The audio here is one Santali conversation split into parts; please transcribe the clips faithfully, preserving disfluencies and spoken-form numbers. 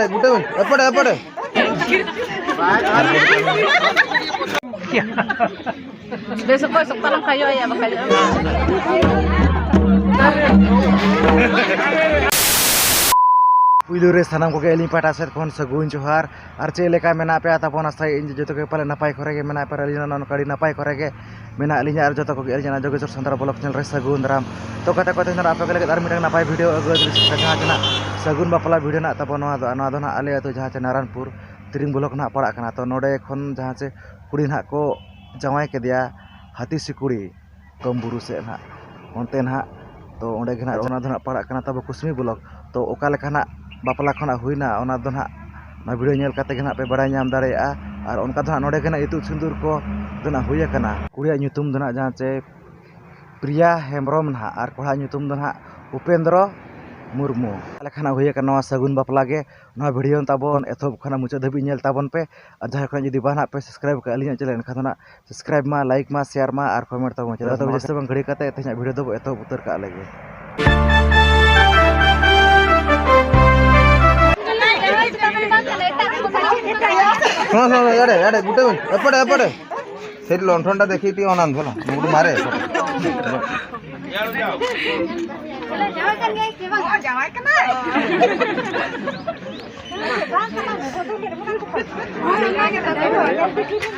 ᱮᱯᱚᱲᱮ, ᱮᱯᱚᱲᱮ᱾ ᱵᱮᱥ ᱚᱠᱚᱭ ᱥᱚᱠᱛᱟ ᱞᱮᱱᱠᱷᱟᱱ ᱦᱩᱭᱩᱜᱼᱟ, ᱭᱟ ᱵᱟᱠᱷᱟᱡ ᱦᱩᱭᱩᱜᱼᱟ᱾ ᱯᱩᱭᱞᱩ ᱨᱮ ᱥᱟᱱᱟᱢ ᱠᱚᱜᱮ ᱟᱹᱞᱤᱧ ᱯᱟᱦᱴᱟ ᱥᱮᱫ ᱠᱷᱚᱱ ᱥᱟᱹᱜᱩᱱ ᱡᱚᱦᱟᱨ᱾ ᱟᱨ ᱪᱮᱫ ᱞᱮᱠᱟ ᱢᱮᱱᱟᱜ ᱯᱮᱭᱟ ᱛᱟᱵᱚᱱ? ᱟᱥᱟᱭᱟᱹᱧ ᱡᱚᱛᱚ ᱜᱮ ᱯᱟᱞᱮ ᱱᱟᱯᱟᱭ ᱠᱚᱨᱮ ᱜᱮ ᱢᱮᱱᱟᱜ ᱯᱮᱭᱟ, ᱟᱹᱞᱤᱧ ᱦᱚᱸ ᱱᱚᱝᱠᱟ ᱟᱹᱰᱤ ᱱᱟᱯᱟᱭ ᱠᱚᱨᱮ ᱜᱮ ᱢᱮᱱᱟᱜ ᱞᱤᱧᱟ᱾ ᱟᱨ ᱡᱚᱛᱚ ᱠᱚᱜᱮ ᱟᱹᱞᱤᱧᱟᱜ ᱡᱳᱜᱮᱥᱣᱚᱨ ᱥᱟᱱᱛᱟᱲ ᱵᱞᱚᱜ ᱪᱮᱱᱮᱞ ᱨᱮ ᱥᱟᱹᱜᱩᱱ ᱫᱟᱨᱟᱢ᱾ ᱛᱚ ᱜᱟᱛᱮ ᱠᱚ, ᱛᱮᱦᱮᱧ ᱫᱚ ᱟᱯᱮ ᱠᱚ ᱞᱟᱹᱜᱤᱫ ᱟᱨ ᱢᱤᱫᱴᱟᱝ ᱱᱟᱯᱟᱭ ᱵᱷᱤᱰᱤᱭᱳ ᱟᱹᱜᱩ ᱟᱹᱫᱤᱧ ᱡᱟᱦᱟᱸ ᱪᱮ ᱱᱟᱜ ᱥᱟᱹᱜᱩᱱ ᱵᱟᱯᱞᱟ ᱵᱷᱤᱰᱤᱭᱳ ᱱᱟᱜ ᱛᱟᱵᱚᱱ ᱱᱚᱣᱟ ᱫᱚ᱾ ᱟᱨ ᱱᱚᱣᱟ ᱫᱚ ᱱᱟᱜ ᱟᱞᱮ ᱟᱹᱛᱩ ᱡᱟᱦᱟᱸ ᱪᱮ ᱱᱟᱨᱟᱱᱯᱩᱨ ᱛᱤᱨᱤᱝ ᱵᱞᱚᱠ ᱱᱟᱜ ᱯᱟᱲᱟᱜ ᱠᱟᱱᱟ᱾ ᱛᱚ ᱱᱚᱰᱮ ᱠᱷᱚᱱ ᱡᱟᱦᱟᱸ ᱪᱮ ᱠᱩᱲᱤ ᱱᱟᱜ ᱠᱚ ᱡᱟᱶᱟᱭ ᱠᱮᱫᱮᱭᱟ ᱦᱟᱹᱛᱤ ᱥᱤᱠᱩᱲᱤ ᱠᱚᱢ ᱵᱩᱨᱩ ᱥᱮᱫ ᱱᱟᱜ, ᱚᱱᱛᱮ ᱱᱟᱜ᱾ ᱛᱚ ᱚᱸᱰᱮ ᱜᱮ ᱱᱟᱜ, ᱚᱱᱟ ᱫᱚ ᱱᱟᱜ ᱯᱟᱲᱟᱜ ᱠᱟᱱᱟ ᱛᱟᱵᱚ ᱠᱩᱥᱢᱤ ᱵᱞᱚᱠ᱾ ᱛᱚ ᱚᱠᱟ ᱞᱮᱠᱟ ᱱᱟᱜ ᱵᱟᱯᱞᱟ ᱠᱷᱚᱱᱟᱜ ᱦᱩᱭᱱᱟ, ᱚᱱᱟ ᱫᱚ ᱱᱟᱜ ᱱᱚᱣᱟ ᱵᱷᱤᱰᱤᱭᱳ ᱧᱮᱞ ᱠᱟᱛᱮ ᱜᱮ ᱱᱟᱜ ᱯᱮ ᱵᱟᱲᱟᱭ ᱧᱟᱢ ᱫᱟᱲᱮᱭᱟᱜᱼᱟ᱾ ᱟᱨ ᱚᱱᱠᱟ ᱫᱚ ᱱᱟᱜ ᱱᱚᱰᱮ ᱜᱮ ᱱᱟᱜ ᱤᱛᱩᱫ ᱥᱤᱸᱫᱩᱨ ᱠᱚ ᱫᱚ ᱱᱟᱜ ᱦᱩᱭ ᱟᱠᱟᱱᱟ᱾ ᱠᱩᱲᱤᱭᱟᱜ ᱧᱩᱛᱩᱢ ᱫᱚ ᱱᱟᱜ ᱡᱟᱦᱟᱸ ᱪᱮ ᱯᱨᱤᱭᱟ ᱦᱮᱢᱵᱨᱚᱢ ᱱᱟᱦᱟᱜ ᱟᱨ ᱠᱚᱲᱟᱣᱟᱜ ᱧᱩᱛᱩᱢ ᱫᱚ ᱱᱟᱦᱟᱜ ᱩᱯᱮᱱᱫᱨᱚ ᱢᱩᱨᱢᱩ᱾ ᱚᱠᱟ ᱞᱮᱠᱟ ᱱᱟᱜ ᱦᱩᱭ ᱟᱠᱟᱱᱟ ᱱᱚᱣᱟ ᱥᱟᱹᱜᱩᱱ ᱵᱟᱯᱞᱟ ᱜᱮ, ᱱᱚᱣᱟ ᱵᱷᱤᱰᱤᱭᱳ ᱛᱟᱵᱚᱱ ᱮᱛᱚᱦᱚᱵ ᱠᱷᱚᱱᱟᱜ ᱢᱩᱪᱟᱹᱫ ᱫᱷᱟᱹᱵᱤᱡ ᱧᱮᱞ ᱛᱟᱵᱚᱱ ᱯᱮ᱾ ᱟᱨ ᱡᱟᱦᱟᱸᱭ ᱠᱚ ᱡᱩᱫᱤ ᱵᱟᱝ ᱱᱟᱜ ᱯᱮ ᱥᱟᱵᱥᱠᱨᱟᱭᱤᱵ ᱠᱟᱜᱼᱟ ᱟᱹᱞᱤᱧᱟᱜ ᱪᱮᱱᱮᱞ, ᱮᱱᱠᱷᱟᱱ ᱫᱚ ᱱᱟᱜ ᱥᱟᱵᱥᱠᱨᱟᱭᱤᱵ ᱢᱟ, ᱞᱟᱭᱤᱠ ᱢᱟ, ᱥᱮᱭᱟᱨ ᱢᱟ ᱟᱨ ᱠᱚᱢᱮᱱᱴ ᱛᱟᱵᱚᱱ᱾ ᱪᱮᱫᱟᱜ ᱛᱚᱵᱮ ᱡᱟᱹᱥᱛᱤ ᱵᱟᱝ ᱜᱷᱟᱹᱲᱤ ᱠᱟᱛᱮ ᱛᱮᱦᱮᱧᱟᱜ ᱵᱷᱤᱰᱤᱭᱳ ᱫᱚᱵᱚ ᱮᱛᱚᱦᱚᱵ ᱩᱛᱟᱹᱨ ᱠᱟᱜ ᱞᱮᱜᱮ᱾ ᱦᱚᱸ, ᱦᱚᱸ, ᱮᱲᱮ, ᱮᱲᱮ, ᱜᱩᱴᱟᱹ ᱢᱮ᱾ ᱮᱯᱚᱲᱮ, ᱮᱯᱚᱲᱮ᱾ ᱥᱮᱴ ᱞᱚᱱᱴᱷᱚᱱ ᱴᱟ ᱫᱮᱠᱷᱤ ᱛᱤ ᱚᱱᱟᱱ ᱫᱷᱚᱞᱟ᱾ ᱱᱩᱠᱩ ᱢᱟᱨᱮ᱾ ᱡᱟᱶᱟᱭ ᱠᱟᱱ ᱜᱮᱭᱟᱭ ᱥᱮ ᱵᱟᱝ? ᱡᱟᱶᱟᱭ ᱠᱟᱱᱟᱭ᱾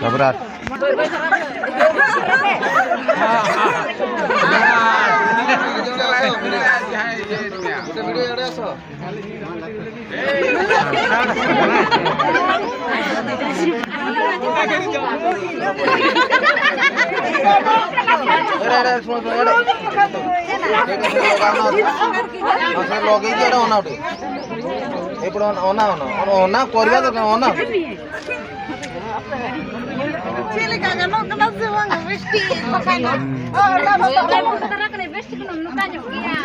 ᱛᱟᱯᱚᱨᱮ ᱟᱨ ᱞᱚᱜᱮ ᱜᱮ ᱚᱱᱟ ᱩᱰᱩᱠ᱾ ᱮᱯᱚᱨ ᱚᱱᱟ, ᱚᱱᱟ, ᱚᱱᱟ, ᱚᱱᱟ ᱯᱚᱨᱤᱵᱟᱨ ᱫᱚ ᱚᱱᱟ᱾ ᱪᱮᱫ ᱞᱮᱠᱟ ᱜᱟᱱᱚᱜ ᱠᱟᱱᱟ ᱥᱮ ᱵᱟᱝ? ᱵᱮᱥ ᱴᱷᱤᱠ ᱵᱟᱠᱷᱟᱱ ᱫᱚ᱾ ᱵᱮᱥ ᱴᱷᱤᱠ ᱱᱚᱝᱠᱟ ᱧᱚᱜ ᱜᱮᱭᱟ᱾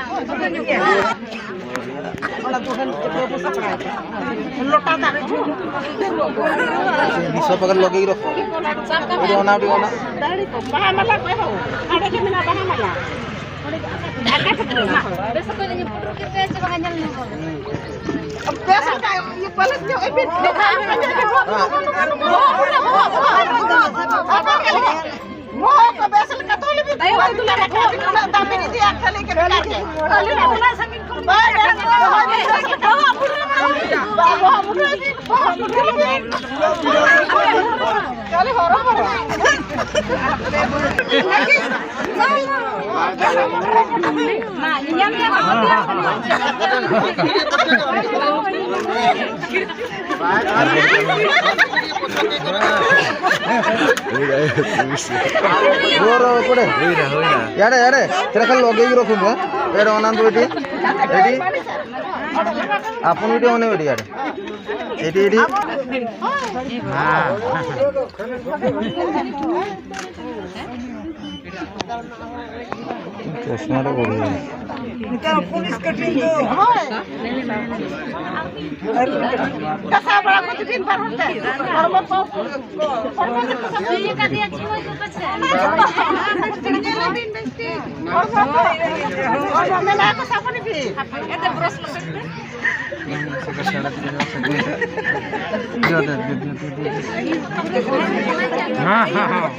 ᱞᱚᱴᱟ ᱫᱟᱜ᱾ ᱥᱚᱵ ᱟᱜᱟᱨ ᱞᱚᱜᱮ ᱜᱮ ᱨᱚᱠᱷᱚ᱾ ᱥᱟᱵ ᱠᱟᱜ ᱢᱮ᱾ ᱚᱱᱟ ᱩᱰᱩᱠ ᱚᱱᱟ᱾ ᱵᱟᱦᱟ ᱢᱟᱞᱟ ᱠᱚ ᱮᱦᱚᱵ᱾ ᱦᱟᱸᱰᱮ ᱜᱮ ᱢᱮᱱᱟᱜᱼᱟ ᱵᱟᱦᱟ ᱢᱟᱞᱟ᱾ ᱵᱮᱥ ᱚᱠᱚᱡ ᱞᱤᱧ ᱯᱩᱴᱩᱨ ᱠᱮᱫ ᱯᱮᱭᱟ ᱪᱮ ᱵᱟᱝᱟ? ᱧᱮᱞ ᱧᱚᱜ ᱠᱚᱢ᱾ ᱵᱮᱥ ᱞᱮᱠᱟ ᱤᱭᱟᱹ ᱯᱟᱹᱞᱤᱥ ᱧᱚᱜ ᱮ ᱵᱤᱱ᱾ ᱵᱚᱦᱚᱜ ᱠᱚ ᱵᱮᱥ ᱞᱮᱠᱟ ᱛᱚᱞ ᱵᱤᱱ᱾ ᱩᱱᱟᱹᱜ ᱫᱟᱢ ᱵᱤᱱ ᱤᱫᱤᱭᱟ, ᱠᱷᱟᱹᱞᱤ ᱜᱮ ᱵᱮᱠᱟᱨ ᱜᱮ᱾ ᱵᱟᱭ ᱵᱮᱥ ᱞᱮᱠᱟ ᱫᱚᱦᱚᱭ ᱵᱤᱱ, ᱵᱮᱥ ᱞᱮᱠᱟ᱾ ᱵᱚᱦᱚᱜ ᱵᱩᱰᱷᱟᱹᱣ ᱵᱤᱱ, ᱵᱚᱦᱚᱜ ᱵᱩᱰᱷᱟᱹᱣ ᱵᱤᱱ᱾ ᱠᱷᱟᱹᱞᱤ ᱦᱚᱨᱚ ᱵᱚᱨᱚ᱾ ರೋರ್ ಕೊಡೆ. ಹುಯ್ನ, ಹುಯ್ನ. ಎಡೆ, ಎಡೆ. ತಿರಕಲ್ ಹೋಗಿ ಇರೋ ಕುಂದ. ಎಡೆ ಒಂದೊಂದು ಇಡಿ. ಇಡಿ. ಅಪ್ಪನ ಇಡಿ, ಅವನೇ ಇಡಿ, ಎಡೆ. ಇಡಿ, ಇಡಿ. ಹಾ. ᱪᱚᱥᱢᱟ ᱨᱮ ᱵᱚᱲ ᱜᱮᱭᱟ᱾ ᱱᱮᱛᱟᱨ ᱯᱩᱞᱤᱥ ᱠᱟᱹᱴᱤᱡ ᱫᱚ᱾ ᱦᱳᱭ᱾ ᱠᱟᱥᱟ ᱵᱟᱲᱟ ᱠᱚ ᱛᱤᱠᱤᱱ ᱯᱟᱨᱚᱢ ᱛᱮ᱾ ᱦᱚᱲᱢᱚ ᱠᱚ, ᱦᱚᱲᱢᱚ ᱠᱚ ᱥᱟᱯᱷᱟ ᱧᱮᱞ ᱵᱤᱱ ᱵᱮᱥ ᱴᱷᱤᱠ᱾ ᱦᱚᱲᱢᱚ ᱠᱚ, ᱦᱚᱲᱢᱚ ᱢᱮᱱᱟᱜ ᱠᱚ ᱥᱟᱯᱷᱟ ᱵᱤᱱ᱾ ᱦᱮᱸ, ᱦᱮᱸ, ᱦᱮᱸ᱾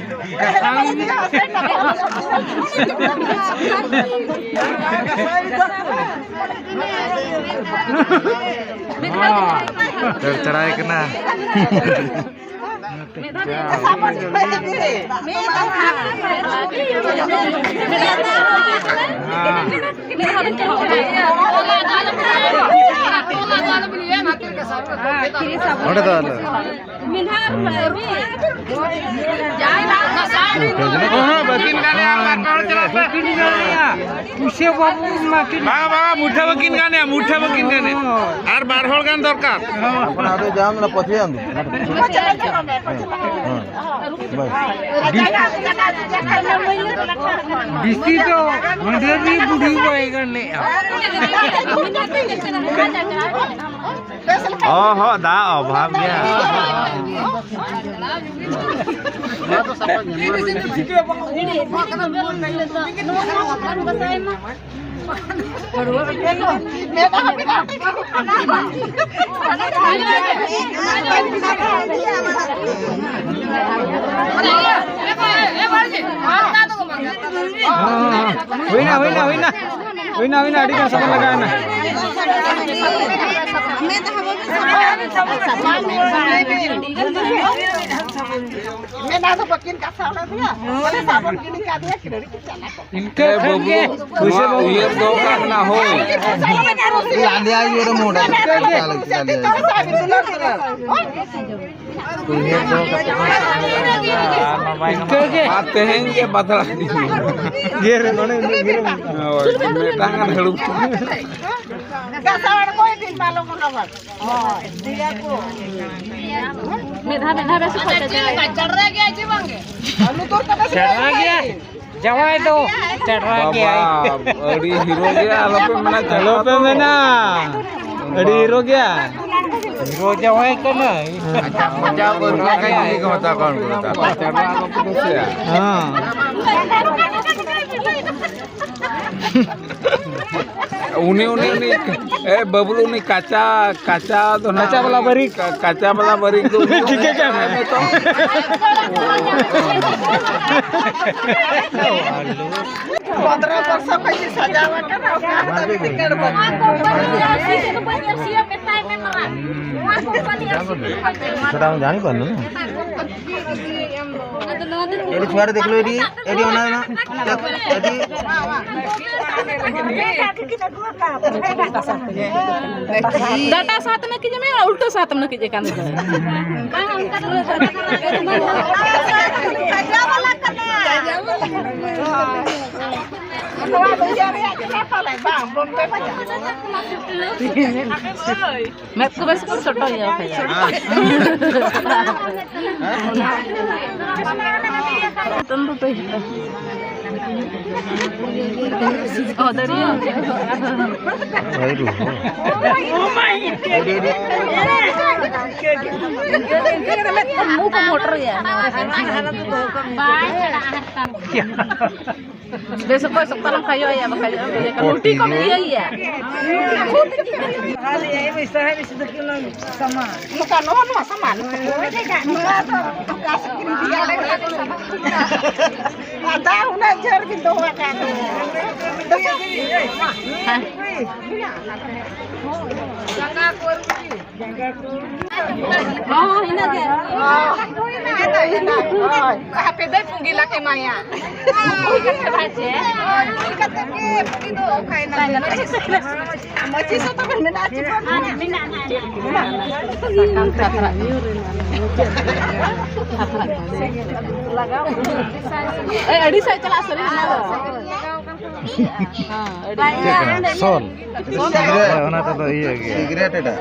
ᱫᱟᱹᱲ ᱪᱟᱞᱟᱣ ᱠᱟᱱᱟ᱾ ᱚᱸᱰᱮ ᱫᱚ ᱟᱞᱚ᱾ ᱚᱦᱚᱸ, ᱵᱟᱹᱠᱤᱱ ᱜᱟᱱᱮᱜᱼᱟ, ᱵᱟᱨ ᱯᱮ ᱦᱚᱲ ᱪᱟᱞᱟᱜ ᱯᱮ᱾ ᱯᱩᱭᱥᱟᱹ ᱵᱟᱹᱵᱩ ᱢᱟᱹᱠᱤᱱ᱾ ᱵᱟᱝᱟ, ᱵᱟᱝᱟ, ᱢᱩᱴᱷᱟᱹ ᱵᱟᱹᱠᱤᱱ ᱜᱟᱱᱮᱜᱼᱟ, ᱢᱩᱴᱷᱟᱹ ᱵᱟᱹᱠᱤᱱ ᱜᱟᱱᱮᱜᱼᱟ᱾ ᱟᱨ ᱵᱟᱨ ᱦᱚᱲ ᱜᱟᱱ ᱫᱚᱨᱠᱟᱨ᱾ ᱟᱫᱚ ᱡᱟᱢ ᱞᱮ ᱯᱟᱹᱛᱭᱟᱹᱣ ᱟᱢ ᱫᱤ᱾ ᱦᱮᱸ᱾ ᱵᱟᱭ᱾ ᱵᱤᱥᱤ ᱫᱚ ᱦᱟᱺᱰᱟᱹᱨᱤ ᱵᱩᱰᱷᱤ ᱵᱟᱭ ᱜᱟᱱᱮᱜᱼᱟ᱾ ᱚ ᱦᱚᱸ, ᱫᱟᱜ ᱚᱵᱷᱟᱵᱽ ᱜᱮᱭᱟ᱾ ᱦᱩᱭᱱᱟ, ᱦᱩᱭᱱᱟ, ᱦᱩᱭᱱᱟ᱾ ᱦᱩᱭᱱᱟ, ᱦᱩᱭᱱᱟ, ᱟᱹᱰᱤ ᱜᱟᱱ ᱥᱟᱵᱚᱱ ᱞᱟᱜᱟᱣ ᱮᱱᱟ᱾ ᱢᱮᱫ ᱫᱷᱟᱣ ᱵᱟᱹᱠᱤᱱ ᱠᱟᱛᱷᱟ ᱚᱱᱟ ᱫᱚ ᱭᱟ᱾ ᱢᱟᱱᱮ ᱥᱟᱵᱚᱱ ᱠᱤᱱ ᱠᱟᱫᱮᱭᱟ, ᱠᱤᱱ ᱟᱹᱰᱤ ᱠᱤᱱ ᱪᱟᱞᱟᱜ ᱠᱟᱱᱟ᱾ ᱤᱱᱠᱟᱹ ᱮ ᱠᱷᱟᱱ ᱵᱟᱹᱵᱩ, ᱜᱮ ᱯᱩᱭᱥᱟᱹ ᱱᱚᱣᱟ ᱵᱟᱹᱵᱩ᱾ ᱩᱭᱦᱟᱹᱨ ᱫᱚᱦᱚ ᱠᱟᱜ ᱢᱮ ᱱᱟ, ᱦᱳᱭ᱾ ᱞᱟᱸᱫᱮᱭᱟᱭ ᱩᱭᱦᱟᱹᱨ ᱢᱚᱰᱟ᱾ ᱩᱭᱦᱟᱹᱨ ᱫᱚᱦᱚ ᱠᱟᱛᱮ ᱵᱚᱱ ᱤᱱᱠᱟᱹ ᱜᱮ᱾ ᱟᱨ ᱛᱮᱦᱮᱧ ᱜᱮ ᱵᱟᱫᱲᱟ᱾ ᱤᱭᱟᱹ ᱨᱮ ᱱᱚᱰᱮ ᱢᱤᱫ ᱜᱤᱨᱟᱹ ᱢᱮᱱᱟᱜᱼᱟ᱾ ᱦᱳᱭ, ᱢᱤᱫᱴᱟᱝ ᱜᱟᱱ ᱦᱟᱹᱲᱩᱵ᱾ ᱜᱟᱥᱟᱣ ᱟᱬᱜᱚᱭ ᱵᱤᱱ, ᱢᱟ ᱞᱚᱜᱚᱱ ᱞᱚᱜᱚᱱ᱾ ᱦᱳᱭ, ᱫᱮᱭᱟ ᱠᱚ᱾ ᱢᱤᱫ ᱫᱷᱟᱣ, ᱢᱤᱫ ᱫᱷᱟᱣ ᱵᱮᱥ ᱠᱚ ᱪᱟᱪᱟ᱾ ᱪᱟᱰᱨᱟ ᱜᱮᱭᱟ ᱪᱮ ᱵᱟᱝ ᱜᱮ? ᱟᱹᱞᱩ ᱫᱚᱨ ᱠᱟᱫᱟ ᱥᱮ ᱪᱟᱰᱨᱟ ᱵᱟᱝ? ᱜᱮᱭᱟ᱾ ᱡᱟᱶᱟᱭ ᱫᱚ ᱪᱟᱰᱨᱟ ᱵᱟᱵᱟ, ᱜᱮᱭᱟᱭ᱾ ᱟᱹᱰᱤ ᱦᱤᱨᱳ ᱜᱮᱭᱟ, ᱟᱞᱚᱯᱮ ᱢᱮᱱᱟ ᱪᱟᱰᱨᱟ ᱟᱞᱚᱯᱮ ᱫᱚ᱾ ᱢᱮᱱᱟ, ᱟᱹᱰᱤ ᱦᱤᱨᱳ ᱜᱮᱭᱟ᱾ ᱦᱤᱨᱳ ᱡᱟᱶᱟᱭ ᱠᱟᱱᱟᱭ᱾ ᱟᱪᱪᱷᱟ, ᱢᱚᱡᱟ ᱵᱟᱹᱱᱩᱜ ᱠᱷᱟᱱ ᱪᱤᱞᱤ ᱠᱚ ᱢᱮᱛᱟ ᱠᱚᱣᱟ ᱩᱱᱠᱩ ᱫᱚ? ᱪᱟᱰᱨᱟ ᱟᱞᱚᱯᱮ ᱫᱳᱥᱮᱭᱟ᱾ ᱦᱮᱸ᱾ ᱩᱱᱤ, ᱩᱱᱤ, ᱩᱱᱤ, ᱮ, ᱵᱟᱹᱵᱞᱩ, ᱩᱱᱤ ᱠᱟᱪᱟ, ᱠᱟᱪᱟ ᱫᱚ ᱱᱟᱜ ᱠᱟᱪᱟ ᱵᱟᱞᱟ ᱵᱟᱹᱨᱤᱠ᱾ ᱠᱟ-, ᱠᱟᱪᱟ ᱵᱟᱞᱟ ᱵᱟᱹᱨᱤᱠ ᱫᱚ ᱩᱱᱤ ᱪᱤᱠᱟᱹ ᱠᱟᱱᱟ? ᱯᱚᱱᱫᱽᱨᱚ ᱵᱚᱨᱥᱚ ᱠᱷᱚᱱ ᱜᱮ ᱥᱟᱡᱟᱣ ᱟᱠᱟᱱᱟ, ᱚᱠᱟ ᱨᱮᱫᱚ ᱴᱤᱠᱤᱴ ᱵᱟᱹᱱᱩᱜᱼᱟ᱾ ᱱᱚᱣᱟ ᱠᱳᱢᱯᱟᱱᱤ ᱟᱨ ᱥᱤᱴ ᱫᱚ ᱵᱟᱹᱧ ᱟᱹᱨᱥᱤᱭᱟ, ᱢᱮᱛᱟᱭ ᱢᱮ ᱢᱟᱨᱟᱝ᱾ ᱱᱚᱣᱟ ᱠᱳᱢᱯᱟᱱᱤ ᱟᱨ ᱥᱤᱴ ᱫᱚ ᱵᱟᱹᱧ ᱟᱹᱨᱥᱤᱭᱟ᱾ ᱥᱮᱫᱟᱭ ᱡᱟᱹᱱᱤᱡ ᱵᱟᱹᱱᱩᱜᱼᱟ᱾ ᱟᱫᱚ ᱱᱚᱣᱟ ᱫᱚ ᱮᱰᱤ ᱪᱷᱩᱣᱟᱲ ᱫᱮᱠᱷ ᱞᱳ, ᱮᱰᱤ, ᱮᱰᱤ ᱚᱱᱟ, ᱚᱱᱟ, ᱮᱰᱤ᱾ ᱰᱟᱴᱟ ᱥᱟᱛ ᱢᱮ ᱠᱤᱡ ᱢᱮ, ᱩᱞᱴᱟᱹ ᱥᱟᱛ ᱢᱮ ᱠᱤᱡ ᱠᱟᱱ ᱫᱚ᱾ ᱢᱮᱫ ᱠᱚ ᱵᱮᱥ ᱠᱚ ᱥᱚᱴᱚ ᱜᱮᱭᱟ ᱵᱟᱠᱷᱟᱡ᱾ ᱱᱤᱛᱚᱝ ᱫᱚ ᱛᱚ ᱦᱤᱡᱩᱜᱼᱟ᱾ ᱚ, ᱫᱟᱨᱮ᱾ ᱟᱹᱨᱩ ᱦᱚᱸ᱾ ᱢᱩ ᱠᱚ ᱢᱚᱴᱚᱨ ᱜᱮᱭᱟ᱾ ᱵᱟᱭ ᱪᱟᱞᱟᱜᱼᱟ ᱦᱟᱨᱛᱟ᱾ ᱵᱮᱥ ᱚᱠᱚᱭ ᱥᱚᱠᱛᱟ ᱞᱮᱱ ᱠᱷᱟᱡ ᱦᱩᱭᱩᱜᱼᱟ, ᱵᱟᱠᱷᱟᱡ ᱦᱩᱭᱩᱜᱼᱟ᱾ ᱞᱩᱴᱤ ᱠᱚᱢ ᱤᱭᱟᱹᱭᱟ᱾ ᱱᱚᱝᱠᱟ ᱱᱚᱣᱟ, ᱱᱚᱣᱟ ᱥᱟᱢᱟᱱ᱾ ᱱᱚᱣᱟ ᱫᱚ ᱚᱠᱟ ᱥᱮᱫ ᱠᱤᱱ ᱤᱫᱤᱭᱟ? ᱟᱫᱚ ᱩᱱᱟᱹᱜ ᱡᱳᱨ ᱵᱤᱱ ᱫᱚᱦᱚ ᱟᱠᱟᱫ ᱫᱚ᱾ ᱦᱮᱸ᱾ ᱦᱚᱸ, ᱤᱱᱟᱹ ᱜᱮ᱾ ᱦᱟᱯᱮ ᱫᱚᱭ ᱯᱩᱸᱜᱤ ᱞᱟᱠᱮ ᱢᱟᱭᱟ᱾ ᱯᱩᱸᱜᱤ ᱠᱟᱛᱮ ᱵᱷᱟᱡᱮ᱾ ᱯᱩᱸᱜᱤ ᱠᱟᱛᱮ ᱜᱮ, ᱯᱩᱸᱜᱤ ᱫᱚ ᱚᱠᱟᱭ ᱱᱟ? ᱢᱟᱹᱪᱤ ᱥᱚ ᱛᱟᱵᱮᱱ ᱢᱮᱱᱟᱜᱼᱟ ᱪᱮ ᱵᱟᱝ? ᱢᱮᱱᱟᱜᱼᱟ, ᱢᱮᱱᱟᱜᱼᱟ᱾ ᱮᱭ, ᱟᱹᱰᱤ ᱥᱟᱭ ᱪᱟᱞᱟᱜ ᱥᱟᱹᱨᱤ ᱚᱱᱟ ᱫᱚ᱾ ᱦᱮᱸ, ᱟᱹᱰᱤ ᱪᱮᱫ ᱠᱟᱱᱟ? ᱥᱚᱞ? ᱦᱳᱭ, ᱚᱱᱟ ᱠᱚᱫᱚ ᱤᱭᱟᱹ ᱜᱮᱭᱟ᱾ ᱥᱤᱜᱨᱮᱴ ᱮᱴᱟᱜ᱾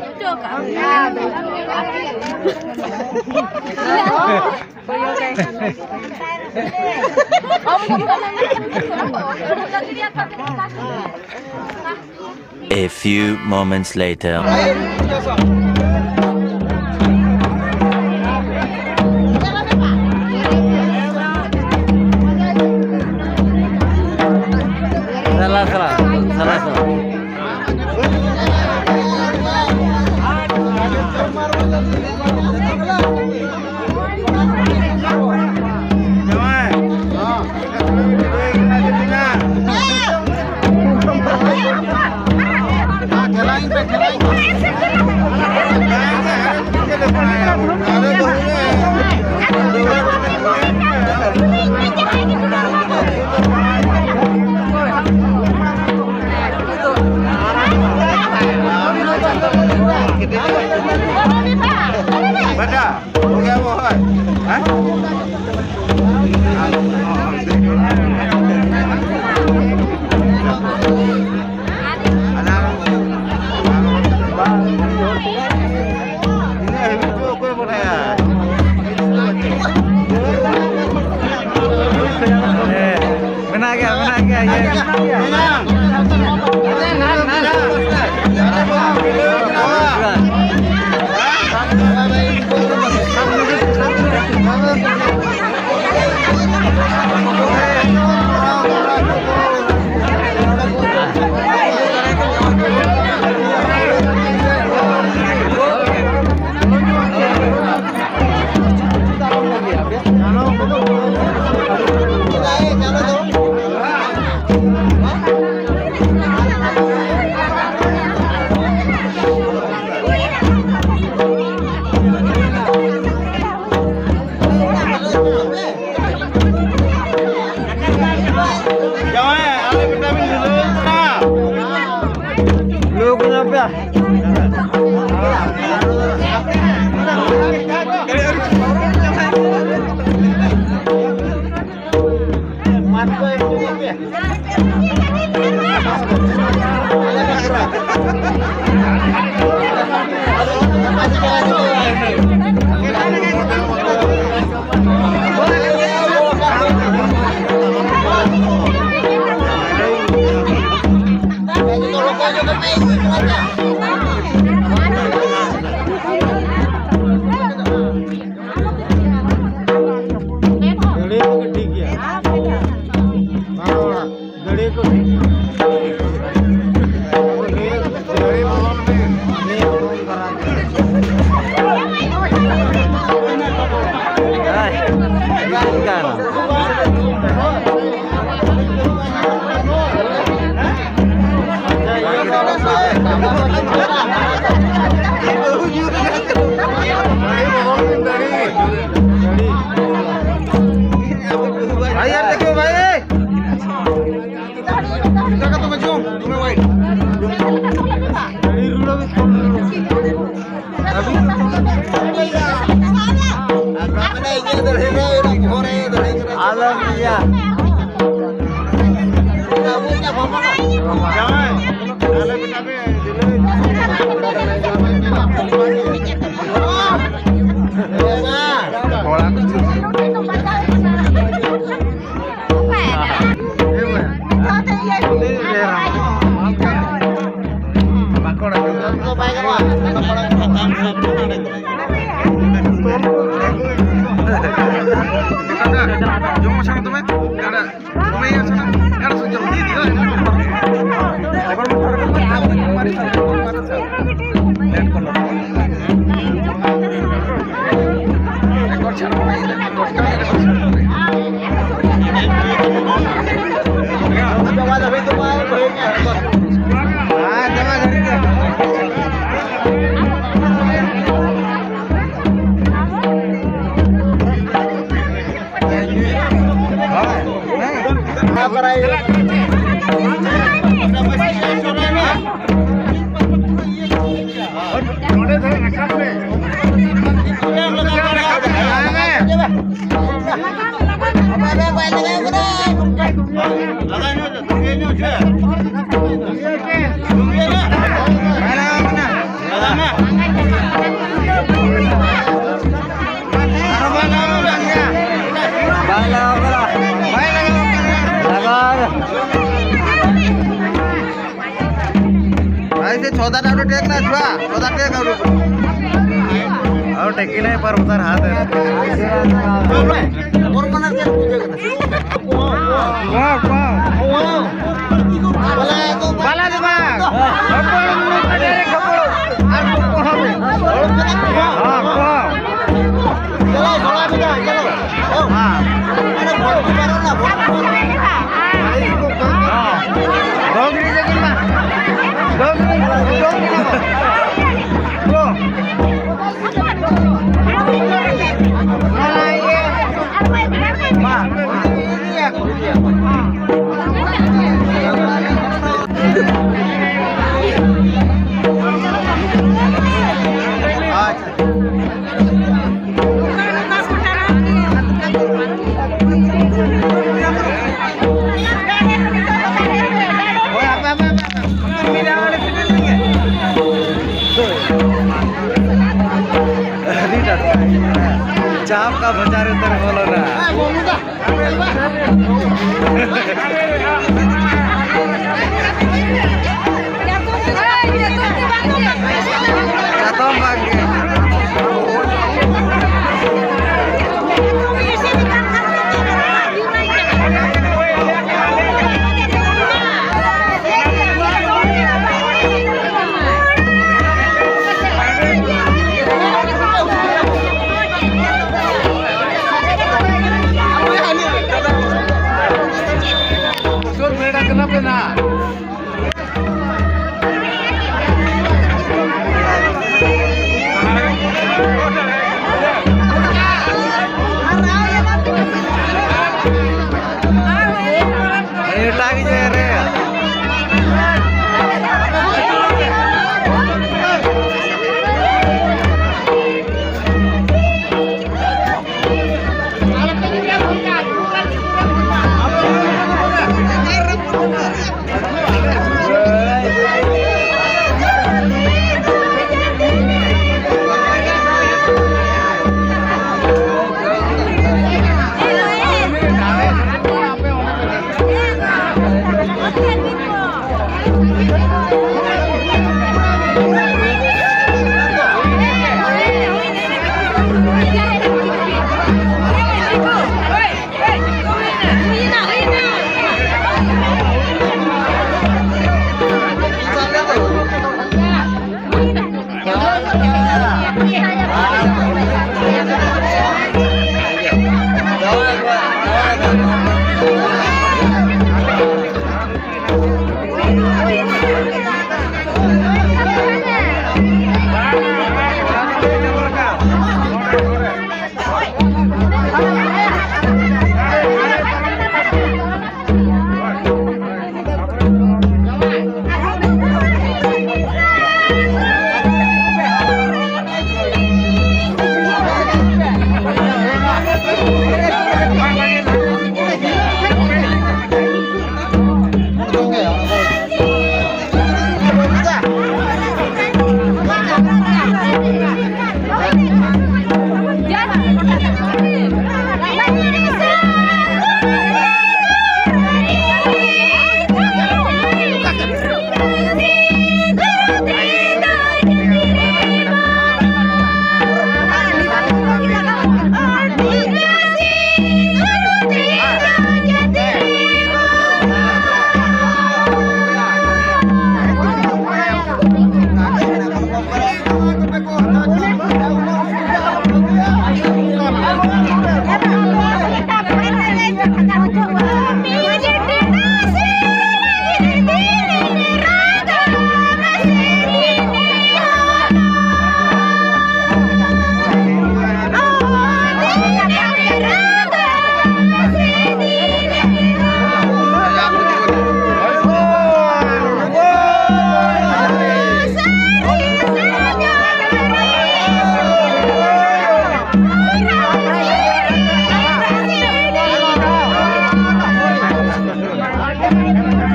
A few moments later. ᱥᱟᱞᱟ, ᱥᱟᱞᱟ, ᱥᱟᱞᱟ, ᱥᱟᱞᱟ᱾ ᱵᱮᱴᱟ, ᱦᱳ ᱜᱮᱭᱟ ᱣᱳ᱾ ᱜᱟᱹᱲᱤ ᱠᱚᱜᱮ ᱴᱷᱤᱠ ᱜᱮᱭᱟ᱾ ᱵᱟᱝ ᱚᱲᱟᱜ, ᱜᱟᱹᱲᱤ ᱠᱚ ᱴᱷᱤᱠ ᱜᱮᱭᱟ᱾ ᱜᱟᱹᱲᱤ ᱵᱚᱞᱚᱱ ᱢᱮ᱾ ᱱᱤᱭᱟᱹ ᱵᱚᱞᱚᱱ ᱫᱟᱨᱟᱭ ᱛᱮ᱾ ᱦᱮᱸ, ᱪᱮᱫᱟᱜ ᱪᱤᱠᱟᱹᱭᱮᱱᱟ? भाई यार, देखो भाई। ᱟᱞᱚᱢ ᱤᱭᱟᱹ᱾ ᱠᱚᱲᱟ ᱠᱚ ᱪᱮᱫ? ᱡᱚᱢ ᱢᱟᱪᱷᱟ ᱢᱮ ᱛᱚᱵᱮ᱾ ᱡᱚᱢ ᱢᱟᱪᱷᱟ ᱢᱮ᱾ भाई से चौदह डाउट टेक ना छुआ, चौदह टेक और। और टेकी नहीं पर उधर हाथ है। ᱵᱟᱞᱟ ᱫᱚ ᱵᱟᱝ᱾ ᱦᱚᱯᱚᱱ ᱢᱚᱛᱚ ᱰᱟᱭᱨᱮᱠᱴ ᱦᱚᱯᱚᱱ᱾ ᱟᱨ ᱦᱚᱯᱚᱱ ᱦᱚᱸ᱾ ᱦᱚᱸ, ᱦᱚᱯᱚᱱ᱾ ᱪᱚᱞᱚ, ᱡᱷᱚᱲᱟ ᱢᱮᱱᱟᱜᱼᱟ, ᱪᱚᱞᱚ᱾ ᱦᱚᱸ᱾ ᱟᱨᱮ, ᱵᱷᱚᱨᱛᱤ ᱯᱟᱨᱚᱢ ᱱᱟ, ᱵᱷᱚᱨᱛᱤ ᱯᱟᱨᱚᱢ ᱱᱟ᱾ ᱦᱚᱸ᱾ ᱰᱚᱜᱽᱨᱤ ᱡᱟᱹᱜᱤ ᱢᱟ᱾ ᱰᱚᱜᱽᱨᱤ, ᱰᱚᱜᱽᱨᱤ ᱢᱟ᱾ ᱜᱚ᱾ ᱟᱹᱰᱤ ᱱᱟᱯᱟᱭ᱾ ᱪᱟᱯ ᱠᱟ ᱵᱷᱟᱡᱟ ᱨᱮ ᱩᱛᱟᱹᱨ ᱵᱚᱞᱚᱱᱟ᱾ ᱪᱟᱛᱚᱢ ᱵᱟᱝ ᱜᱮ᱾ ᱮᱴᱟᱜ ᱜᱮ ᱨᱮ᱾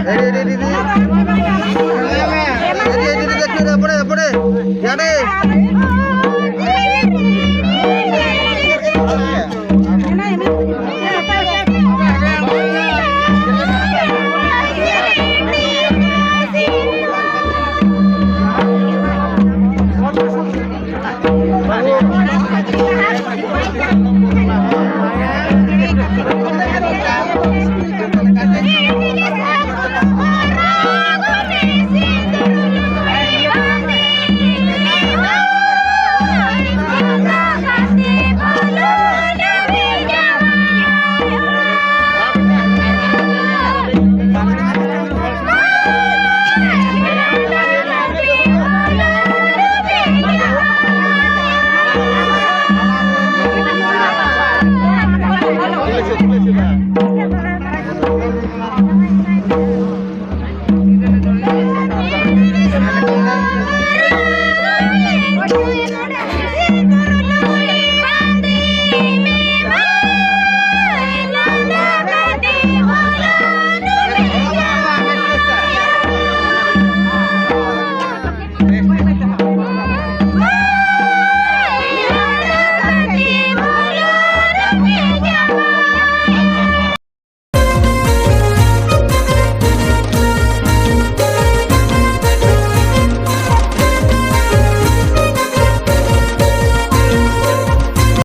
ᱮᱰᱤ, ᱮᱰᱤ, ᱮᱰᱤ, ᱮᱰᱤ᱾ ᱮᱰᱤ, ᱮᱰᱤ, ᱮᱰᱤ, ᱮᱰᱤ, ᱮᱯᱚᱲᱮ, ᱮᱯᱚᱲᱮ᱾ ᱭᱟᱰᱮ᱾